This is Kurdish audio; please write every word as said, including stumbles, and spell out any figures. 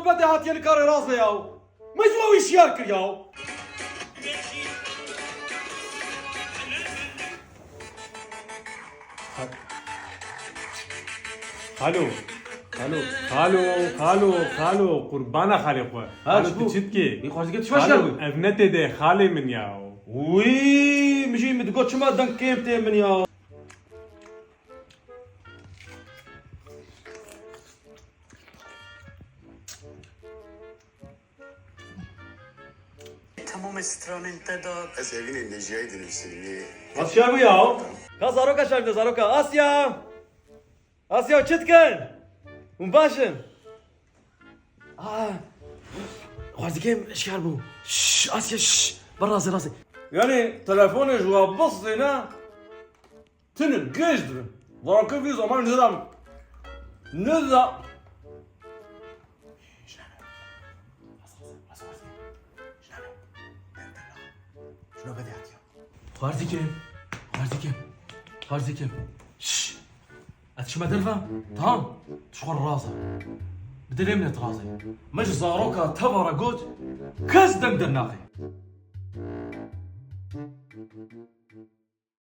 Bede hatiye li karê razê ya. Me ji we wî şiyar kir ya. Xalo, xalo, xalo, xalo, xalo, qurbana xalê xwe. Ha, Xalo, çi tu bû? Çi dikê? Wî xwarzî kir, tu şweş Xalo, geldin. Ev ne tê de xalê min ya. Wî, min jî min digot çima deng kêm tê min ya. Tamamê stranên te da. Ez evînê Neciyayî dinivîsim, yê Asya bû ya. Ka zaroka şev de zaroka. Asya! Asya, çi dikin? Hûn baş in? Aa, xwarzîkêm eşkar bû. Şş, Asya, şş. Ber razê, razê. Yani telefonê ji we bizdîne. Tune gêj dibin. Zarokê vî zaman nizam. Niza. Xwarzîkêm, xwarzîkêm, xwarzîkêm, xwarzîkêm. Ez çime derve, tamam. Tu ji xwe re razê. Bi dilê min et razê. Me ji zaroka teva re got, kes deng dernaxe.